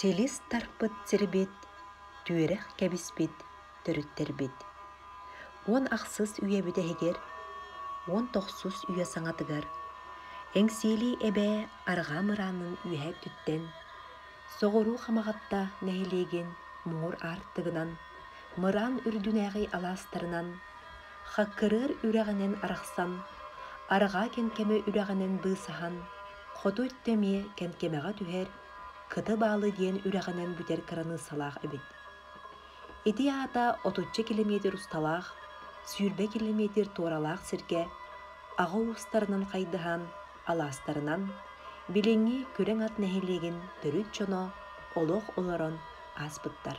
Силис тарпыт сирбит, түөрэх кэбиспит төрүттэрбит. Уон ахсыс үйэ бүтэһигэр, уон тохсус үйэ саҥатыгар Эҥсиэли эбээ арҕаа мыраанын үөһэ өттүттэн, соҕуруу Хамаҕатта нэһилиэгин муҥур аартыгынан, мыраан үрдүнээҕи алаастарынан, Хаккырыар үрэҕинэн арахсан, арҕаа Кэнкэмэ үрэҕинэн быысаһан, хоту өттө эмиэ Кэнкэмэҕэ түһэр Кыты Баалы диэн үрэҕинэн бүтэр кыраныыссалаах эбит. Ити аата отучча килэмиэтир усталаах, 20 килэмиэтир туоралаах сиргэ аҕа уустарынан хайдыһан, алаастарынан билиҥҥи Күрэҥ Ат нэһилиэгин төрүт дьоно олох олорон ааспыттар.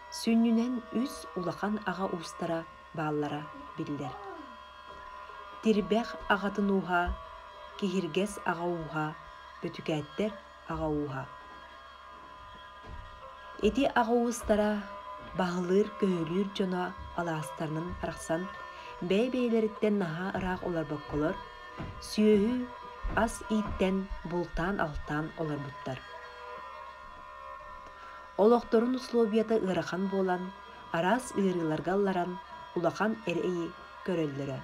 Сүнньүнэн үс улахан аҕа уустара бааллара биллэр. Тирбэх аҕатын ууһа, Киһиргэс аҕа ууһа, Бөтүкээттэр аҕа ууһа. Ити аҕа уустара баһылыыр-көһүлүүр дьоно алаастарынан арахсан, бэйэ-бэйэлэриттэн наһаа ыраах олорбокколор, сүөһү, ас ииттэн, бултаан-алтаан олорбуттар. Олохторун условията ыарахан буолан, араас ыарыыларга ылларан, улахан эрэйи көрөллөрө.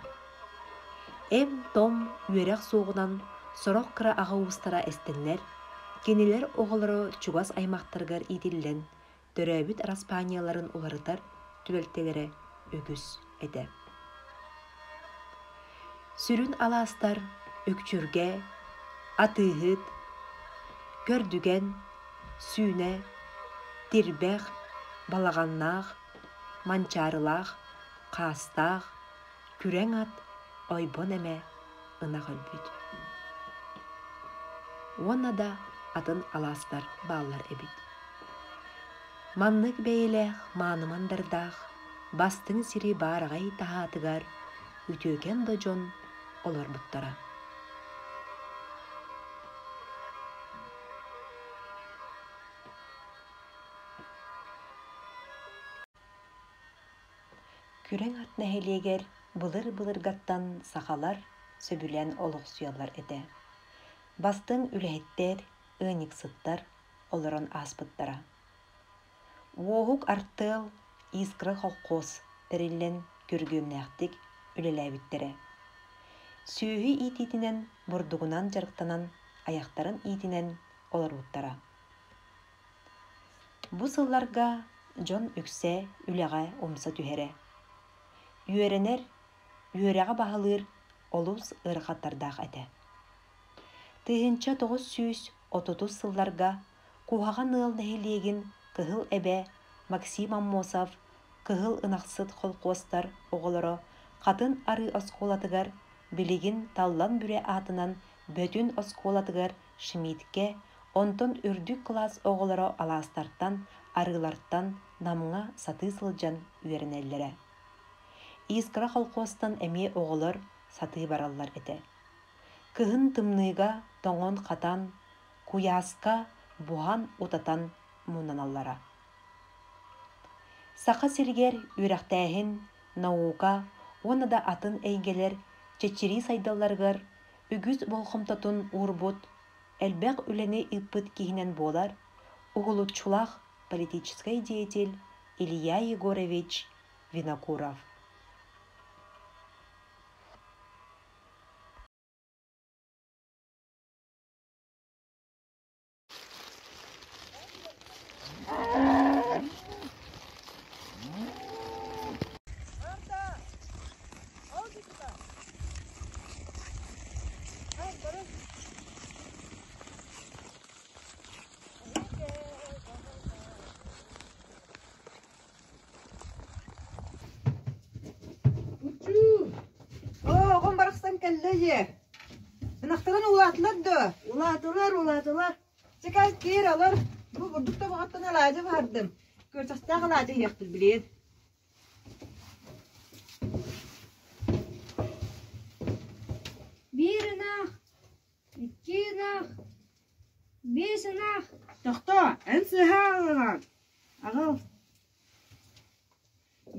Эм-том үөрэх суоҕунан сорох кыра аҕа уустара эстэннэр, кинилэр оҕолоро чугас аймахтарыгар иитиллэн, төрөөбүт араспаанньаларын уларытар түбэлтэлэрэ үгүс этэ. Сүрүн алаастар Үкчүргэ, Атыыһыт, Көрдүгэн, Сүүнэ, Тирбэх, Балаҕаннаах, Манчаарылаах, Хаастаах, Күрэҥ ат, Ойбон эмэ ынах өлбүт. Уонна да атын алаастар бааллар эбит. Маннык бэйэлээх мааны мандардаах, бастыҥ сири баараҕай таһаатыгар үтүөкэн да дьон олорбуттара. Күрэҥ Ат нэһилиэгэр былыр-былыргаттан сахалар сөбүлээн олохсуйаллар этэ. Бастыҥ үлэһиттэр, ыанньыксыттар олорон ааспыттара. Уоһук артыал «Искра» холкуос тэриллэн күргүөмнээхтик үлэлээбиттэрэ. Сүөһү иитиитинэн, бурдугунан дьарыктанан, айахтарын иитинэн олорбуттара. Бу сылларга дьон үксэ үлэҕэ умса түһэрэ. Үөрэнэр, үөрэҕи баһылыыр олус ыарахаттардаах этэ. 1930 сылларга Куһаҕан ыал нэһилиэгин Кыһыл Эбэ Максим Аммосов Кыһыл Ынахсыт холкуостар оҕолоро Хатын Арыы оскуолатыгар, билигин Таллан Бүрэ аатынан Бөтүн оскуолатыгар Шмидткэ, онтон үрдүк кылаас оҕолоро алаастартан, арыылартан Намҥа сатыы сылдьан үөрэнэллэрэ. Искра холкуостан эмиэ оҕолор сатыы бараллар этэ. Кыһын тымныыга тоҥон-хатан, куйааска буһан-утатан мунаналлара. Саха сиригэр үөрэхтээһин, наука уонна да атын эйгэлэр чэчирии сайдалларыгар үгүс болҕомтотун уурбут, элбэх үлэни ыыппыт киһинэн буолар уһулуччулаах политическай деятель Илья Егорович Винокуров. Оҕом барахсан кэллэ ийэ. Ынахтарын улаатылар дуо? Улаатылар, улаатылар. Чэ кэл киир олор. Бу бурдук тобоҕоттон алаадьы баһардым. Күөрчэхтээх алаадьы иһиэхпит билиэн. Биир ынах, икки ынах, биэс ынах. Тохтоо, эн сыһа аҕалаҕын. Аҕал.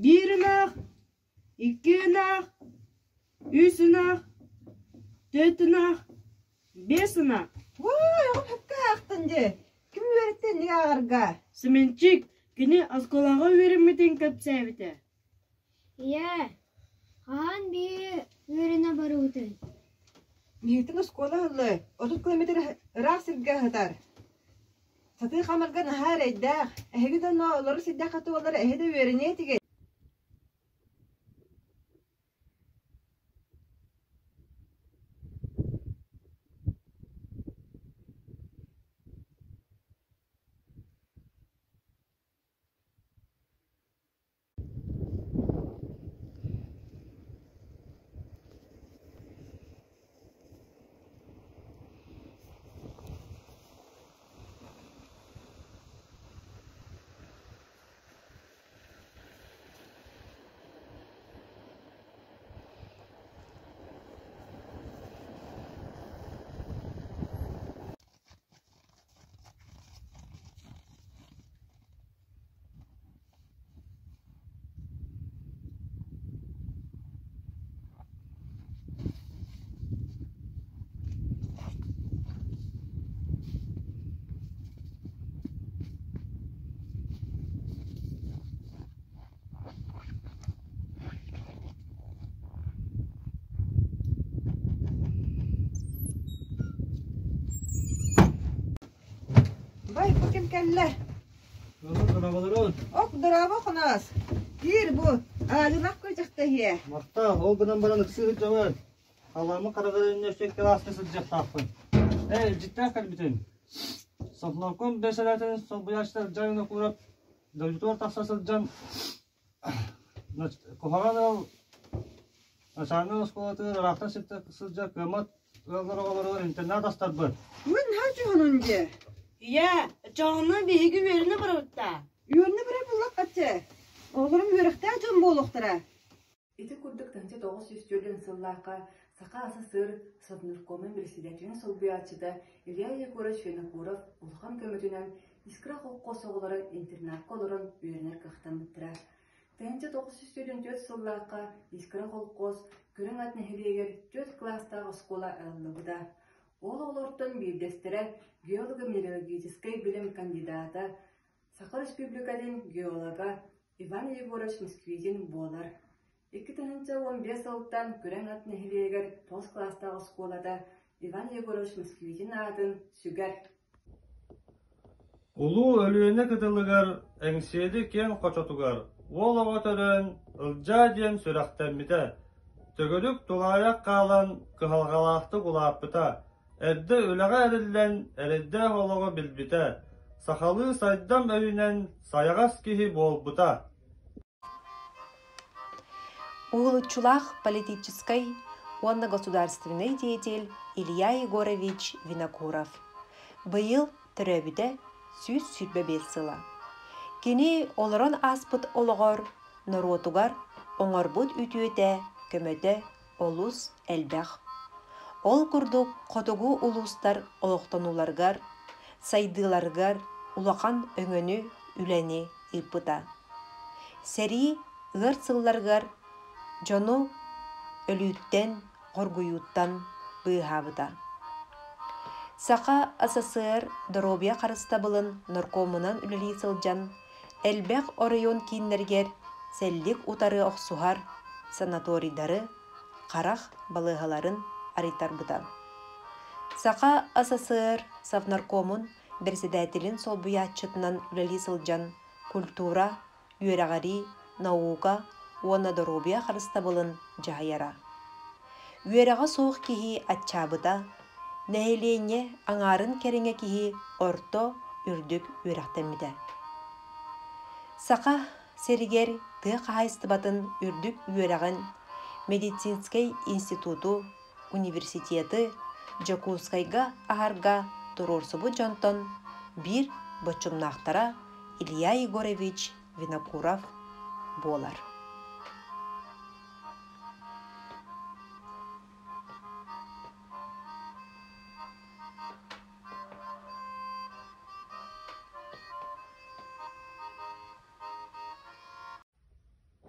Биир ынах, икки ынах, үс ынах, түөрт ынах, биэс ынах. Уой, оҕом сөпкө аахтын дии. Ким итинник ааҕарга? Семенчик, кини оскуолаҕа үөрэммитин кэпсээбитэ. Ийээ, хаһан биһиги үөрэнэ барыбытый? Миигиттэн оскуола аһыллыай, 30 километр ыраах сиргэ сытар. Сатыы хаамарга наһаа эрэйдээх. Эһиги да онно олорор сирдээх хатыылар эһи да үөрэниэ этигит. Бай, бу ким кэллэ? Ок, дорообо, Хонос. Киир бу, аалылаах көтөхтөһүө. Махтал, ол гынан баран ыксыы сылдьабын. Халаамы хараҕар өссө кылааска сылдьыахтаахпын. Ээ, илдьиттээх кэлбитим. Совнарком бэсэлээтин солбуйааччыта Ылдьаа Винокуров дойдутугар тахса сылдьан куһаҕан ыал Начальнай оскуолатыгар ыраахтан сылдьар кыаммат ыаллар оҕолоругар интернат астарбыт. Мин наһаа дьоһунун дии. Ийээ, дьоһунна биһиги үөрэнэ барабыт даа? Үөрэнэ барар буоллаххаччы. Оҕолорум үөрэхтээх дьон буолуохтара. Ити курдук 1904 сыллаахха Саха АССР Совнаркомун председателин солбуйааччыта Илья Егорович Винокуров улахан көмөтүнэн Искра холкуос оҕолоро интернакка олорон үөрэнэр кыахтаммыттара. 1944 сыллаахха Искра холкуос Күрүҥ Ат нэһилиэгэр түөрт кылаастаах оскуола арыллыбыта. Ол оҕолортон биирдэстэрэ геолого-минералогическай билим кандидата, Саха Республикатын геолога Иван Егорович Москвитин буолар. 2015 сылтан Күрэҥ Ат нэһилиэгэр тоҕус кылаастаах оскуолата Иван Егорович Москвитин аатын сүгэр. Улуу Өлүөнэ кытылыгар Эҥсиэли киэҥ хочотугар уол оҕо төрөөн Ылдьаа диэн сүрэхтэммитэ. Төгүрүк тулаайах хаалан кыһалҕалаахтык улааппыта. Эрдэ үлэҕэ эриллэн эрэйдээх олоҕу билбитэ. Сахалыы сайдам өйүнэн сайаҕас киһи буолбута. Уһулуччулаах политическай уонна государственнай деятель Илья Егорович Винокуров быйыл төрөөбүтэ 125 сыла. Кини олорон ааспыт олоҕор норуотугар оҥорбут үтүөтэ, көмөтө олус элбэх. Ол курдук хотугу улуустар олохтонууларыгар, сайдыыларыгар улахан өҥөнү, үлэни ыыппыта. Сэрии ыар сылларыгар дьону өлүүттэн, хоргуйууттан быыһаабыта. Саха СССР доруобуйа харыстабылын наркомунан үлэлии сылдьан, элбэх оройуон кииннэригэр сэллик утары охсуһар санаторийдары, харах балыыһаларын арыйтарбыта. Саха СССР Совнаркомун бэрэссэдээтэлин солбуйааччытынан үлэлии сылдьан культура, үөрэҕирии, наука уонна доруобуйа харыстабылын дьаһайара. Үөрэҕэ суох киһи аччаабыта, нэһилиэнньэ аҥаарын кэриҥэ киһи орто, үрдүк үөрэхтэммитэ. Саха сиригэр тыа хаһаайыстыбатын үрдүк үөрэҕин, медицинскэй институту, университеты Дьокуускайга аһарга туруорсубут дьонтон биир боччумнаахтара Илья Егорович Винокуров буолар.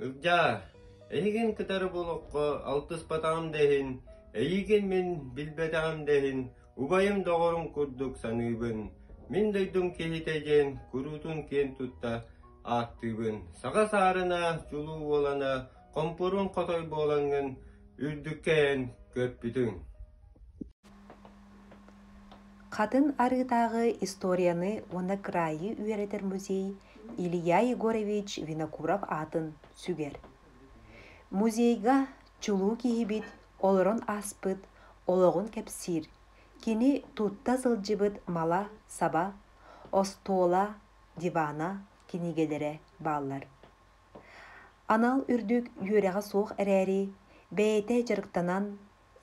Ылдьаа, эйигин кытары бу олоххо алтыспатаҕым да иһин, эйигин мин билбэтэҕим да иһин, убайым доҕорум курдук саныыбын. мин дойдум киһитэ диэн куруутун киэн тутта ааттыыбын. Саха саарына, чулуу уолана, хомпоруун хотой буолаҥҥын үрдүккэ эн көппүтүҥ. Хатын Арыытааҕы историяны уонна кыраайы үөрэтэр музей Илья Егорович Винокуров аатын сүгэр. Музейга чулуу киһибит олорон ааспыт олоҕун кэпсиир, кини тутта сылдьыбыт мала-саба, остуола, дивана, кинигэлэрэ бааллар. Анал үрдүк үөрэҕэ суох эрээри, бэйэтэ дьарыктанан,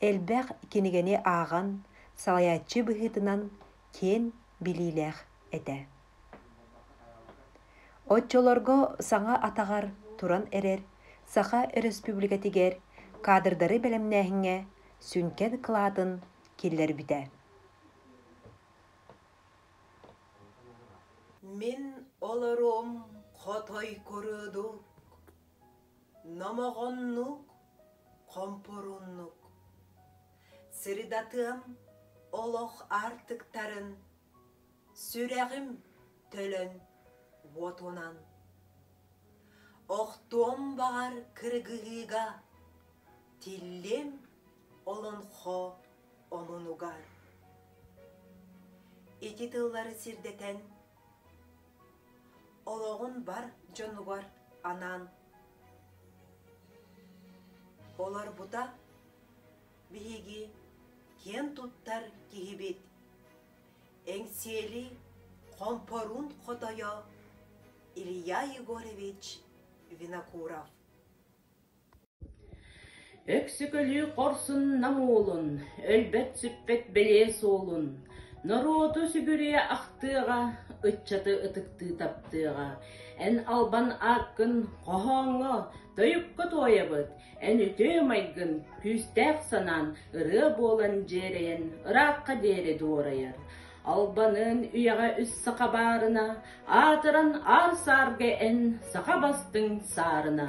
элбэх кинигэни ааҕан, салайааччы быһыытынан киэн билиилээх этэ. Оччолорго саҥа атаҕар туран эрэр Саха Өрөспүүбүлүкэтигэр кадрдары бэлэмнээһиҥҥэ сүҥкэн кылаатын киллэрбитэ. Мин олоруом хотой курдук, номоҕоннук, хомпорууннук. Сырдатыам олох аартыктарын, сүрэҕим төлөн уотунан. Охтуом баҕар кыргыһыыга, тиллиэм олоҥхо омунугар. Ити тыллары сирдэтэн, олоҕун бар дьонугар анаан олорбута биһиги киэн туттар киһибит Эҥсиэли хомпоруун хотойо Илья Егорович Винокуров. Өксөкөлүү хорсун намуулун, өлбөт-сүппэт бэлиэ суолун, норуоту сүгүрүйэ ахтыаҕа, ыччаты ытыктыы таптыаҕа. Эн албан ааккын хоһооҥҥо, тойукка туойабыт, эн үтүө майгын, күүстээх санаан ырыа буолан дьиэрэйэн ыраахха диэри дуорайар. Албанын үйэҕэ үс саха баарына, аатыран аар саарга эн саха бастыҥ саарына.